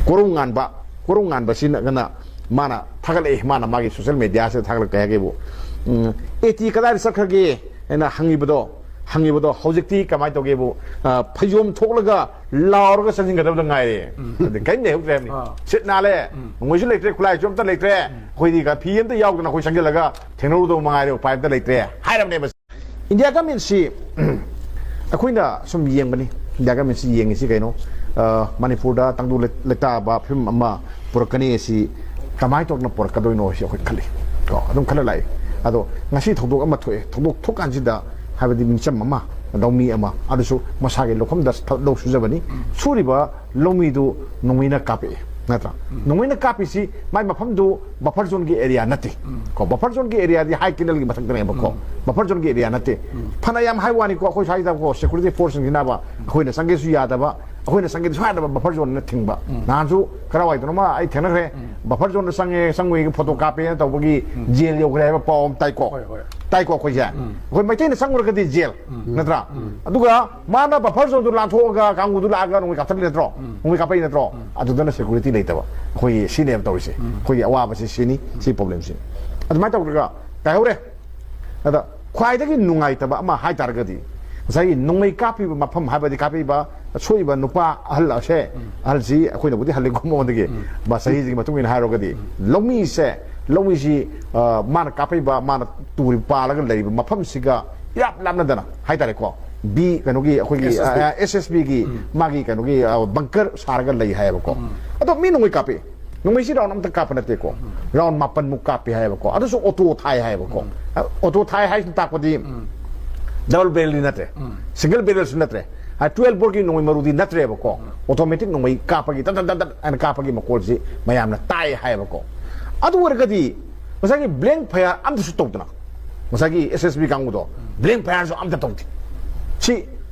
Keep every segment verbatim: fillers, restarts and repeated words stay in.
ꯀꯣꯔꯧꯉꯥꯟꯕ, ꯀꯣꯔꯧꯉꯥꯟꯕꯁꯤꯅ ꯃꯥꯅ ꯊꯥꯒꯠꯂꯛꯑꯦ, ꯃꯥꯅ ꯃꯥꯒꯤ ꯁꯣꯁꯦꯜ ꯃꯦꯗꯤꯌꯥꯁꯤꯗ ꯊꯥꯒꯠꯂꯛꯄ ꯍꯥꯏꯒꯦꯕꯨ, "ꯎꯝ, ꯑꯦ ꯇꯤ ꯀꯗꯥꯏꯗ ꯆꯠꯈ꯭ꯔꯒꯦ?" ꯍꯥꯏꯅ ꯍꯪꯉꯤꯕꯗꯣ, ꯍꯪꯉꯤꯕꯗꯣ ꯍꯧꯖꯤꯛꯇꯤ ꯀꯃꯥꯏꯅ ꯇꯧꯒꯦꯕꯨ, ꯑ, ꯐꯩꯖꯣꯝ ꯊꯣꯛꯂꯒ ꯂꯥꯎꯔꯒ ꯆꯪꯁꯤꯟꯒꯗꯕꯗ ꯉꯥꯏꯔꯦ꯫ ꯑꯗꯨ ꯀꯔꯤꯝ ꯂꯩꯍꯧꯗ꯭ꯔꯦ ꯍꯥꯏꯕꯅꯤ꯫ ꯑꯥ꯫ ꯁꯤꯠ ꯅꯥꯜꯂꯦ, ꯎꯝ꯫ ꯅꯣꯡꯃꯩꯁꯨ ꯂꯩꯇ꯭ꯔꯦ, ꯈꯨꯠꯂꯥꯏꯁꯨ ꯑꯝꯇ ꯂꯩꯇ꯭ꯔꯦ꯫ ꯎꯝ꯫ ꯑꯩꯈꯣꯏꯗꯤ ꯐꯤ ꯑꯝꯇ ꯌꯥꯎꯗꯅ ꯑꯩꯈꯣꯏ ꯆꯪꯁꯤꯜꯂꯒ ꯊꯦꯡꯅꯔꯨꯗꯧ ꯃꯉꯥꯏꯔꯦ, ꯎꯄꯥꯏ ꯑꯝꯇ ꯂꯩꯇ꯭ꯔꯦ ꯍꯥꯏꯔꯕꯅꯦꯕ꯫ ꯏꯟꯗꯤꯌꯥ ꯒꯃꯦꯟꯁꯤ ꯑꯩꯈꯣꯏꯅ ꯁꯨꯝ ꯌꯦꯡꯕꯅꯤ, ꯏꯟꯗꯤꯌꯥ ꯒꯃꯦꯟꯁꯤ ꯌꯦꯡꯉꯤꯁꯤ ꯀꯩꯅꯣ, ꯑ, ꯃꯅꯤꯄꯨꯔꯗ ꯇꯪꯗꯨ ꯂꯩ-, ꯂꯩꯇꯥꯕ ꯐꯤꯕꯝ ꯑꯃ ꯄꯨꯔꯛꯀꯅꯤ ꯑꯁꯤ ꯀꯃꯥꯏꯅ ꯇꯧꯗꯅ ꯄꯨꯔꯛꯀꯗꯣꯏꯅꯣ ꯁꯤ ꯑꯩꯈꯣꯏ ꯈꯜꯂꯤ ꯀꯣ, ꯑꯗꯨꯝ ꯈꯜꯂ ꯂꯥꯛꯏ꯫ ꯑꯗꯣ ꯉꯁꯤ ꯊꯧꯗꯣꯛ ꯑꯃ ꯊꯣꯛꯑꯦ, ꯊꯧꯗꯣꯛ ꯊꯣꯛꯀꯥꯟꯁꯤꯗ ꯍꯥꯏꯕꯗꯤ ꯃꯤꯆꯝ ꯑꯃ, ꯂꯧꯃꯤ ꯑꯃ, ꯑꯗꯨꯁꯨ ꯃꯁꯥꯒꯤ ꯂꯧꯐꯝꯗ ꯂꯧ ꯁꯨꯖꯕꯅꯤ, ꯁꯨꯔꯤꯕ ꯂꯧꯃꯤꯗꯨ ꯅꯣꯡꯃꯩꯅ ꯀꯥꯞꯄꯛꯑꯦ, ꯅꯠꯇ꯭ꯔꯥ? ꯎꯝ꯫ ꯅꯣꯡꯃꯩꯅ ꯀꯥꯞꯄꯤꯁꯤ ꯃꯥꯏ ꯃꯐꯝꯗꯨ ꯕꯐꯔ ꯖꯣꯟꯒꯤ ꯑꯦꯔꯤꯌꯥ ꯅꯠꯇꯦ꯫ ꯎꯝ꯫ ꯀꯣ, ꯕꯐꯔ ꯖꯣꯟꯒꯤ ꯑꯦꯔꯤꯌꯥꯗꯤ ꯍꯥꯏ ꯀꯦꯅꯦꯜꯒꯤ ꯃꯊꯛꯇꯅꯦꯕꯀꯣ꯫ ꯎꯝ꯫ ꯕꯐꯔ ꯖꯣꯟꯒꯤ ꯑꯦꯔꯤꯌꯥ ꯅꯠꯇꯦ꯫ ꯎꯝ꯫ ꯐꯅ ꯌꯥꯝ ꯍꯥꯏ ꯋꯥꯅꯤꯀꯣ, ꯑꯩꯈꯣꯏ ꯁ꯭ꯋꯥꯏꯗꯀꯣ ꯁꯦꯀ꯭ꯌꯨꯔꯤꯇꯤ ꯐꯣꯔꯁꯁꯤꯡꯁꯤꯅꯕ ꯑꯩꯈꯣꯏꯅ ꯆꯪꯒꯦꯁꯨ ꯌꯥꯗꯕ, ꯑꯩꯈꯣꯏꯅ ꯆꯪꯒꯦꯁꯨ ꯌꯥꯗꯕ ꯕꯐꯔ ꯖꯣꯟꯅ ꯊꯤꯡꯕ꯫ ꯎꯝ꯫ ꯅꯍꯥꯟꯁꯨ ꯀꯔꯥꯏꯋꯥꯏꯗꯅꯣꯃ ꯑꯩ ꯊꯦꯡꯅꯈ꯭ꯔꯦ, ꯎꯝ꯫ ꯕꯐꯔ ꯖꯣꯟꯗ ꯆꯪꯉꯦ, ꯆꯪꯕꯒꯤ ꯐꯣꯇꯣ ꯀꯥꯞꯄꯦꯅ ꯇꯧꯕꯒꯤ ꯎꯝ꯫ ꯖꯦꯜ ꯌꯧꯈ꯭ꯔꯦ ꯍꯥꯏꯕ ꯄꯥꯎ ꯑꯃ ꯇꯥꯏꯀꯣ꯫ ꯍꯣꯏ, ꯍꯣꯏ꯫ ꯇꯥꯏꯀꯣ ꯑꯩꯈꯣꯏꯁꯦ? ꯎꯝ꯫ ꯑꯩꯈꯣꯏ ꯃꯩꯇꯩꯅ ꯆꯪꯉꯨꯔꯒꯗꯤ ꯖꯦꯜ, ꯎꯝ꯫ ꯅꯠꯇ꯭ꯔꯥ? ꯎꯝ꯫ ꯑꯗꯨꯒ ꯃꯥꯅ ꯕꯐꯔ ꯖꯣꯟꯗꯨ ꯂꯥꯟꯊꯣꯛꯑꯒ ꯀꯥꯡꯕꯨꯗꯨ ꯂꯥꯛꯑꯒ ꯅꯣꯡꯃꯩ ꯀꯥꯞꯊꯠꯂꯤ ꯅꯠꯇ꯭ꯔꯣ? ꯎꯝ꯫ ꯅꯣꯡꯃꯩ ꯀꯥꯞꯄꯛꯏ ꯅꯠꯇ꯭ꯔꯣ? ꯎꯝ꯫ ꯑꯗꯨꯗꯅ ꯁꯦꯀ꯭ꯌꯨꯔꯤꯇꯤ ꯂꯩꯇꯕ꯫ ꯑꯩꯈꯣꯏꯒꯤ ꯁꯤꯅꯦꯕ ꯇꯧꯔꯤꯁꯦ꯫ ꯎꯝ꯫ ꯑꯩꯈꯣꯏꯒꯤ ꯑꯋꯥꯕꯁꯤ ꯁꯤꯅꯤ, ꯁꯤ ꯄ꯭ꯔꯣꯕ꯭ꯂꯦꯝꯁꯤ꯫ ꯑꯗꯨꯃꯥꯏꯅ ꯇꯧꯔꯒ ꯀꯥꯏꯍꯧꯔꯦ꯫ ꯑꯗ ꯈ꯭ꯋꯥꯏꯗꯒꯤ ꯅꯨꯡꯉꯥꯏꯇꯕ ꯑꯃ ꯍꯥꯏ ꯇꯥꯔꯒꯗꯤ, ꯉꯁꯥꯏꯒꯤ ꯅꯣꯡꯃꯩ ꯀꯥꯞꯄꯤꯕ ꯃꯐꯝ, ꯍꯥꯏꯕꯗꯤ ꯀꯥꯞꯄꯤꯕ ꯁꯣꯛꯏꯕ ꯅꯨꯄꯥ ꯑꯍꯜ ꯑꯁꯦ, ꯎꯝ꯫ ꯑꯍꯜꯁꯤ ꯑꯩꯈꯣꯏꯅꯕꯨꯗꯤ ꯍꯜꯂꯦꯀꯣ ꯃꯉꯣꯟꯗꯒꯤ, ꯎꯝ꯫ ꯃꯥ ꯆꯍꯤꯁꯤꯒꯤ ꯃꯇꯨꯡ ꯏꯟꯅ ꯍꯥꯏꯔꯨꯔꯒꯗꯤ, ꯎꯝ꯫ ꯂꯧꯃꯤꯁꯦ, ꯂꯧꯃꯤꯁꯤ, ꯑ, ꯃꯥꯅ ꯀꯥꯞꯄꯛꯏꯕ, ꯃꯥꯅ ꯇꯨꯔꯤ ꯄꯥꯜꯂꯒ ꯂꯩꯔꯤꯕ ꯃꯐꯝꯁꯤꯒ ꯏꯔꯥꯞ ꯂꯥꯞꯅꯗꯅ ꯍꯥꯏ ꯇꯥꯔꯦꯀꯣ, ꯕꯤ, ꯀꯩꯅꯣꯒꯤ, ꯑꯩꯈꯣꯏꯒꯤ, ꯑꯦꯁ ꯑꯦꯁ ꯕꯤ꯫ ꯑ, ꯑꯦꯁ ꯑꯦꯁ ꯕꯤꯒꯤ ꯎꯝ꯫ ꯃꯥꯒꯤ ꯀꯩꯅꯣꯒꯤ, ꯑ, ꯕꯪꯀꯔ ꯁꯥꯔꯒ ꯂꯩ ꯍꯥꯏꯌꯦꯕꯀꯣ꯫ ꯎꯝ꯫ ꯑꯗꯣ ꯃꯤ ꯅꯣꯡꯃꯩ ꯀꯥꯞꯄꯤ꯫ ꯅꯣꯡꯃꯩꯁꯤ ꯔꯥꯎꯟ ꯑꯝꯇ ꯀꯥꯞꯄ ꯅꯠꯇꯦꯀꯣ꯫ ꯎꯝ꯫ ꯔꯥꯎꯟ ꯃꯥꯄꯟꯃꯨꯛ ꯀꯥꯞꯄꯤ ꯍꯥꯏꯌꯦꯕꯀꯣ꯫ ꯑꯗꯨꯁꯨ ꯑꯣꯇꯣ ꯊꯥꯏ ꯍꯥꯏꯌꯦꯕꯀꯣ꯫ ꯎꯝ꯫ ꯑ, ꯑꯣꯇꯣ ꯊꯥꯏ ꯍꯥꯏꯁꯤꯅ ꯇꯥꯛꯄꯗꯤ ꯎꯝ꯫ ꯗꯕꯜ ꯕꯦꯔꯦꯜꯗꯤ ꯅꯠꯇ꯭ꯔꯦ꯫ ꯎꯝ꯫ ꯁꯤꯡꯒꯜ ꯕꯦꯔꯦꯜꯁꯨ ꯅꯠꯇ꯭ꯔꯦ꯫ ꯑ, ꯇꯨꯋꯦꯜꯐ ꯕꯣꯔꯒꯤ ꯅꯣꯡꯃꯩ ꯃꯔꯨꯗꯤ ꯅꯠꯇ꯭ꯔꯦꯕꯀꯣ꯫ ꯎꯝ꯫ ꯑꯣꯇꯣꯃꯦꯇꯤꯛ ꯅꯣꯡꯃꯩ ꯀꯥꯞꯄꯒꯤ ꯇꯠ ꯇꯠ ꯇꯠ ꯇꯠ ꯍꯥꯏꯅ ꯀꯥꯞꯄꯒꯤ ꯃꯈꯣꯜꯁꯤ ꯃꯌꯥꯝꯅ ꯇꯥꯏ ꯍꯥꯏꯌꯦꯕꯀꯣ꯫ ꯑꯗꯨ ꯑꯣꯏꯔꯒꯗꯤ ꯉꯁꯥꯏꯒꯤ ꯕ꯭ꯂꯦꯡ ꯐꯌꯥꯔ ꯑꯝꯇꯁꯨ ꯇꯧꯗꯅ, ꯉꯁꯥꯏꯒꯤ ꯑꯦꯁ ꯑꯦꯁ ꯕꯤ ꯀꯥꯡꯕꯨꯗꯣ ꯕ꯭ꯂꯦꯡ ꯐꯌꯥꯔꯁꯨ ꯑꯝꯇ ꯇꯧꯗꯦ꯫ ꯁꯤ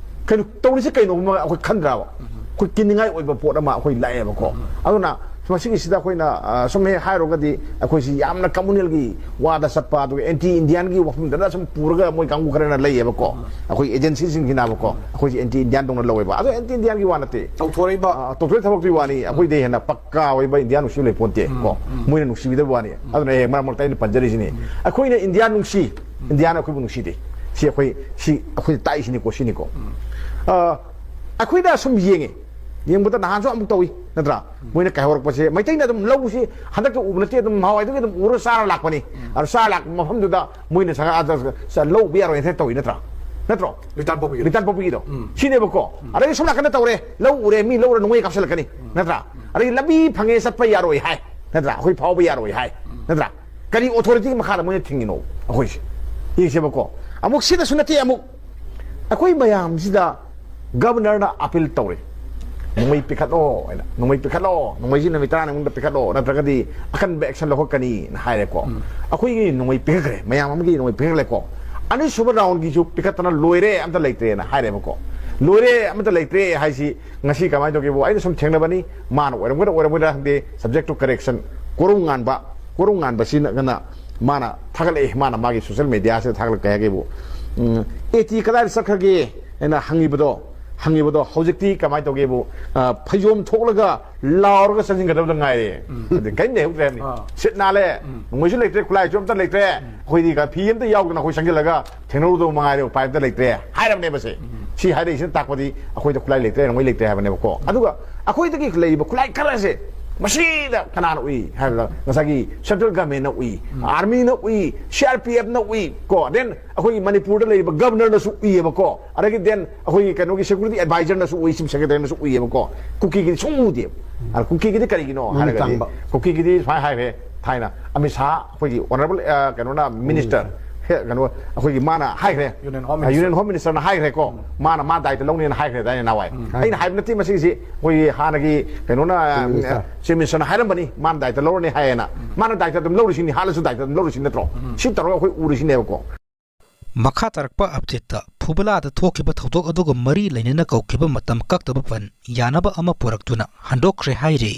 ꯀꯩꯅꯣ ꯇꯧꯔꯤꯁꯦ ꯀꯩꯅꯣ ꯑꯩꯈꯣꯏ ꯈꯟꯗ꯭ꯔꯕ? ꯑꯩꯈꯣꯏ ꯀꯤꯅꯤꯡꯉꯥꯏ ꯑꯣꯏꯕ ꯄꯣꯠ ꯑꯃ ꯑꯩꯈꯣꯏ ꯂꯥꯛꯑꯦꯕꯀꯣ꯫ ꯑꯗꯨꯅ ꯃꯁꯤꯒꯤꯁꯤꯗ ꯑꯩꯈꯣꯏꯅ, ꯑ, ꯁꯨꯝ ꯍꯦꯛ ꯍꯥꯏꯔꯨꯔꯒꯗꯤ, ꯑꯩꯈꯣꯏꯁꯤ ꯌꯥꯝꯅ ꯀꯝꯃꯨꯅꯦꯜꯒꯤ ꯋꯥꯗ ꯆꯠꯄ, ꯑꯗꯨꯒ ꯑꯦꯟꯇꯤ ꯏꯟꯗꯤꯌꯥꯟꯒꯤ ꯋꯥꯐꯝꯗꯗ ꯁꯨꯝ ꯄꯨꯔꯒ ꯃꯣꯏ ꯀꯥꯡꯕꯨ ꯈꯔꯅ ꯂꯩꯌꯦꯕꯀꯣ꯫ ꯑꯩꯈꯣꯏ ꯑꯦꯖꯦꯟꯁꯤꯁꯤꯡꯁꯤꯅꯕꯀꯣ, ꯑꯩꯈꯣꯏꯁꯤ ꯑꯦꯟꯇꯤ ꯏꯟꯗꯤꯌꯥꯟ ꯗꯧꯅ ꯂꯧꯋꯦꯕ꯫ ꯑꯗꯣ ꯑꯦꯟꯇꯤ ꯏꯟꯗꯤꯌꯥꯟꯒꯤ ꯋꯥ ꯅꯠꯇꯦ꯫ ꯇꯧꯊꯣꯔꯛꯏꯕ꯫ ꯑ, ꯇꯧꯊꯣꯔꯛꯏ ꯊꯕꯛꯇꯨꯒꯤ ꯋꯥꯅꯤ꯫ ꯑꯩꯈꯣꯏꯗꯩ ꯍꯦꯟꯅ ꯄꯛꯀꯥ ꯑꯣꯏꯕ ꯏꯟꯗꯤꯌꯥ ꯅꯨꯡꯁꯤꯕ ꯂꯩ ꯄꯣꯟꯇꯦ ꯀꯣ꯫ ꯃꯣꯏꯅ ꯅꯨꯡꯁꯤꯕꯤꯗꯕ ꯋꯥꯅꯤ꯫ ꯑꯗꯨꯅ ꯍꯌꯦꯡ ꯃꯔꯛ ꯃꯔꯛꯇ ꯑꯩꯅ ꯄꯟꯖꯔꯤꯁꯤꯅꯤ꯫ ꯑꯩꯈꯣꯏꯅ ꯏꯟꯗꯤꯌꯥ ꯅꯨꯡꯁꯤ, ꯏꯟꯗꯤꯌꯥꯅ ꯑꯩꯈꯣꯏꯕꯨ ꯅꯨꯡꯁꯤꯗꯦ꯫ ꯁꯤ ꯑꯩꯈꯣꯏ, ꯁꯤ ꯑꯩꯈꯣꯏꯗ ꯇꯥꯛꯏꯁꯤꯅꯤꯀꯣ, ꯁꯤꯅꯤꯀꯣ꯫ ꯑ, ꯑꯩꯈꯣꯏꯅ ꯁꯨꯝ ꯌꯦꯡꯉꯦ꯫ ꯌꯦꯡꯕꯗ ꯅꯍꯥꯟꯁꯨ ꯑꯃꯨꯛ ꯇꯧꯏ, ꯅꯠꯇ꯭ꯔꯥ? ꯃꯣꯏꯅ ꯀꯥꯏꯍꯧꯔꯛꯄꯁꯦ, ꯃꯩꯇꯩꯅ ꯑꯗꯨꯝ ꯂꯧꯁꯤ ꯍꯟꯗꯛꯇ ꯎꯕ ꯅꯠꯇꯦ, ꯑꯗꯨꯝ ꯅꯍꯥꯟꯋꯥꯏꯗꯒꯤ ꯑꯗꯨꯝ ꯎꯔ ꯆꯥꯔ ꯂꯥꯛꯄꯅꯤ꯫ ꯑꯗꯨ ꯆꯥꯔ ꯂꯥꯛꯄ ꯃꯐꯝꯗꯨꯗ ꯃꯣꯏꯅ ꯁ-, ꯑꯥꯗ ꯁ-, ꯂꯧ ꯎꯕ ꯌꯥꯔꯣꯏ ꯍꯥꯏꯅ ꯇꯧꯏ, ꯅꯠꯇ꯭ꯔꯥ? ꯅꯠꯇ꯭ꯔꯣ? ꯂꯤꯇꯥꯟ ꯄꯣꯛꯄꯤꯒꯤꯗꯣ꯫ ꯂꯤꯇꯥꯟ ꯄꯣꯛꯄꯤꯒꯤꯗꯣ꯫ ꯎꯝ꯫ ꯁꯤꯅꯦꯕꯀꯣ꯫ ꯎꯝ꯫ ꯑꯗꯒꯤ ꯁꯣꯝ ꯅꯥꯀꯟꯗ ꯇꯧꯔꯦ, ꯂꯧ ꯎꯔꯦ, ꯃꯤ ꯂꯧꯔ ꯅꯣꯡꯃꯩ ꯀꯥꯞꯁꯤꯜꯂꯛꯀꯅꯤ, ꯎꯝ꯫ ꯅꯠꯇ꯭ꯔꯥ? ꯎꯝ꯫ ꯑꯗꯒꯤ ꯂꯝꯕꯤ ꯐꯪꯉꯦ ꯆꯠꯄ ꯌꯥꯔꯣꯏ ꯍꯥꯏ, ꯅꯠꯇ꯭ꯔꯥ? ꯑꯩꯈꯣꯏ ꯐꯥꯎꯕ ꯌꯥꯔꯣꯏ ꯍꯥꯏ, ꯎꯝ꯫ ꯅꯠꯇ꯭ꯔꯥ? ꯀꯔꯤ ꯑꯣꯊꯣꯔꯤꯇꯤꯒꯤ ꯃꯈꯥꯗ ꯃꯣꯏꯅ ꯊꯤꯡꯉꯤꯅꯣ ꯑꯩꯈꯣꯏꯁꯦ? ꯌꯦꯡꯁꯦꯕꯀꯣ꯫ ꯑꯃꯨꯛ ꯁꯤꯗꯁꯨ ꯅꯠꯇꯦ, ꯑꯃꯨꯛ ꯑꯩꯈꯣꯏ ꯃꯌꯥꯝꯁꯤꯗ ꯒꯕꯔꯅꯔꯅ ꯑꯄꯤꯜ ꯇꯧꯔꯦ, "ꯅꯣꯡꯃꯩ ꯄꯤꯈꯠꯂꯣ" ꯍꯥꯏꯅ, "ꯅꯣꯡꯃꯩ ꯄꯤꯈꯠꯂꯣ, ꯅꯣꯡꯃꯩꯁꯤ ꯅꯨꯃꯤꯠ ꯇꯔꯥꯅꯤ ꯃꯅꯨꯡꯗ ꯄꯤꯈꯠꯂꯣ, ꯅꯠꯇ꯭ꯔꯒꯗꯤ ꯑꯀꯟꯕ action ꯂꯧꯈꯠꯀꯅꯤꯅ" ꯍꯥꯏꯔꯦꯀꯣ꯫ ꯎꯝ꯫ ꯑꯩꯈꯣꯏꯒꯤ ꯅꯣꯡꯃꯩ ꯄꯤꯈꯠꯈ꯭ꯔꯦ, ꯃꯌꯥꯝ ꯑꯃꯒꯤ ꯅꯣꯡꯃꯩ ꯄꯤꯈꯠꯂꯦꯀꯣ꯫ ꯑꯅꯤꯁꯨꯕ round ꯒꯤꯁꯨ ꯄꯤꯈꯠꯇꯅ ꯂꯣꯏꯔꯦ, ꯑꯝꯇ ꯂꯩꯇ꯭ꯔꯦꯅ ꯍꯥꯏꯔꯦꯕꯀꯣ꯫ ꯂꯣꯏꯔꯦ, ꯑꯃꯇ ꯂꯩꯇ꯭ꯔꯦ ꯍꯥꯏꯁꯤ ꯉꯁꯤ ꯀꯃꯥꯏꯅ ꯇꯧꯒꯦꯕꯨ, ꯑꯩꯅ ꯁꯨꯝ ꯊꯦꯡꯅꯕꯅꯤ, ꯃꯥꯅ ꯑꯣꯏꯔꯝꯒꯗ꯭ꯔꯥ ꯑꯣꯏꯔꯝꯃꯣꯏꯗ꯭ꯔꯥ ꯈꯪꯗꯦ, subject to correction, ꯀꯣꯔꯧꯉꯥꯟꯕ, ꯀꯣꯔꯧꯉꯥꯟꯕꯁꯤꯅ ꯃꯥꯅ ꯊꯥꯒꯠꯂꯛꯑꯦ, ꯃꯥꯅ ꯃꯥꯒꯤ social media ꯁꯤꯗ ꯊꯥꯒꯠꯂꯛꯀꯦ ꯍꯥꯏꯒꯦꯕꯨ, ꯎꯝ, "ꯑꯦ ꯇꯤ ꯀꯗꯥꯏꯗ ꯆꯠꯈ꯭ꯔꯒꯦ?" ꯍꯥꯏꯅ ꯍꯪꯉꯤꯕꯗꯣ, ꯍꯪꯉꯤꯕꯗꯣ ꯍꯧꯖꯤꯛꯇꯤ ꯀꯃꯥꯏꯅ ꯇꯧꯒꯦꯕꯨ, ꯑ, ꯐꯩꯖꯣꯝ ꯊꯣꯛꯂꯒ ꯂꯥꯎꯔꯒ ꯆꯪꯁꯤꯟꯒꯗꯕꯗ ꯉꯥꯏꯔꯦ꯫ ꯎꯝ꯫ ꯑꯗꯨ ꯀꯔꯤꯝ ꯂꯩꯍꯧꯗ꯭ꯔꯦ ꯍꯥꯏꯕꯅꯤ꯫ ꯑꯥ꯫ ꯁꯤꯠ ꯅꯥꯜꯂꯦ, ꯎꯝ꯫ ꯅꯣꯡꯃꯩꯁꯨ ꯂꯩꯇ꯭ꯔꯦ, ꯈꯨꯠꯂꯥꯏꯁꯨ ꯑꯝꯇ ꯂꯩꯇ꯭ꯔꯦ꯫ ꯎꯝ꯫ ꯑꯩꯈꯣꯏꯗꯤ ꯐꯤ ꯑꯝꯇ ꯌꯥꯎꯗꯅ ꯑꯩꯈꯣꯏ ꯆꯪꯁꯤꯜꯂꯒ ꯊꯦꯡꯅꯔꯨꯗꯧ ꯃꯉꯥꯏꯔꯦ, ꯎꯄꯥꯏ ꯑꯝꯇ ꯂꯩꯇ꯭ꯔꯦ ꯍꯥꯏꯔꯕꯅꯦꯕ ꯁꯦ꯫ ꯎꯝ꯫ ꯁꯤ ꯍꯥꯏꯔꯛꯏꯁꯤꯅ ꯇꯥꯛꯄꯗꯤ ꯑꯩꯈꯣꯏꯗ ꯈꯨꯠꯂꯥꯏ ꯂꯩꯇ꯭ꯔꯦ, ꯅꯣꯡꯃꯩ ꯂꯩꯇ꯭ꯔꯦ ꯍꯥꯏꯕꯅꯦꯕꯀꯣ꯫ ꯎꯝ꯫ ꯑꯗꯨꯒ ꯑꯩꯈꯣꯏꯗꯒꯤ ꯂꯩꯔꯤꯕ ꯈꯨꯠꯂꯥꯏ ꯈꯔꯁꯦ ꯃꯁꯤꯗ ꯀꯅꯥꯅ ꯎꯏ ꯍꯥꯏꯕꯗ ꯉꯁꯥꯏꯒꯤ central government ꯅ ꯎꯏ, ꯎꯝ꯫ Army ꯅ ꯎꯏ, C R P F ꯅ ꯎꯏ ꯀꯣ, then ꯑꯩꯈꯣꯏꯒꯤ ꯃꯅꯤꯄꯨꯔꯗ ꯂꯩꯔꯤꯕ ꯒꯕꯔꯅꯔꯅꯁꯨ ꯎꯏꯌꯦꯕꯀꯣ, ꯑꯗꯒꯤ then ꯑꯩꯈꯣꯏꯒꯤ ꯀꯩꯅꯣꯒꯤ security advisor ꯅꯁꯨ ꯎꯏ, chief secretary ꯅꯁꯨ ꯎꯏꯌꯦꯕꯀꯣ꯫ ꯀꯨꯀꯤꯒꯤꯗꯤ ꯁꯨꯝ ꯎꯗꯦꯕ꯫ ꯑꯗ ꯀꯨꯀꯤꯒꯤꯗꯤ ꯀꯔꯤꯒꯤꯅꯣ ꯃꯃꯤꯠ ꯍꯥꯏꯔꯒꯗꯤ, ꯇꯥꯡꯕ꯫ ꯀꯨꯀꯤꯒꯤꯗꯤ ꯁꯨꯃꯥꯏꯅ ꯍꯥꯏꯈ꯭ꯔꯦ ꯊꯥꯏꯅ, ꯑꯃꯤꯠ ꯁꯥꯍ ꯑꯩꯈꯣꯏꯒꯤ honourable, ꯑ, ꯀꯩꯅꯣꯅ, minister, ꯍꯦ, ꯀꯩꯅꯣ, ꯑꯩꯈꯣꯏꯒꯤ ꯃꯥꯅ ꯍꯥꯏꯈ꯭ꯔꯦ, Union Home ꯑ, Minister꯫ Union Home Minister ꯅ ꯍꯥꯏꯈ꯭ꯔꯦꯀꯣ꯫ ꯎꯝ꯫ ꯃꯥꯅ ꯃꯥ ꯗꯥꯏꯇ ꯂꯧꯅꯦꯅ ꯍꯥꯏꯈ꯭ꯔꯦꯗꯥꯏꯅꯦ ꯅꯍꯥꯟꯋꯥꯏ? ꯎꯝ꯫ ꯑꯩꯅ ꯍꯥꯏꯕ ꯅꯠꯇꯦ ꯃꯁꯤꯒꯤꯁꯤ, ꯑꯩꯈꯣꯏꯒꯤ ꯍꯥꯟꯅꯒꯤ ꯀꯩꯅꯣꯅ, Chief Minister꯫ Chief Minister ꯅ ꯍꯥꯏꯔꯝꯕꯅꯤ, ꯃꯥꯅ ꯗꯥꯏꯇ ꯂꯧꯔꯅꯤ ꯍꯥꯏꯌꯦꯅ꯫ ꯎꯝ꯫ ꯃꯥꯅ ꯗꯥꯏꯇ ꯑꯗꯨꯝ ꯂꯧꯔꯤꯁꯤꯅꯤ, ꯍꯥꯠꯂꯁꯨ ꯗꯥꯏꯇ ꯑꯗꯨꯝ ꯂꯧꯔꯤꯁꯤ ꯅꯠꯇ꯭ꯔꯣ? ꯎꯝ꯫ ꯁꯤ ꯇꯧꯔꯒ ꯑꯩꯈꯣꯏ ꯎꯔꯤꯁꯤꯅꯦꯕꯀꯣ꯫ ꯃꯈꯥ ꯇꯥꯔꯛꯄ ꯑꯞꯗꯦꯠꯇ ꯐꯨꯕꯂꯥꯗ ꯊꯣꯛꯈꯤꯕ ꯊꯧꯗꯣꯛ ꯑꯗꯨꯒ ꯃꯔꯤ ꯂꯩꯅꯅ ꯀꯧꯈꯤꯕ ꯃꯇꯝ ꯀꯛꯇꯕ ꯕꯟ ꯌꯥꯅꯕ ꯑꯃ ꯄꯨꯔꯛꯇꯨꯅ ꯍꯟꯗꯣꯛꯈ꯭ꯔꯦ ꯍꯥꯏꯔꯤ꯫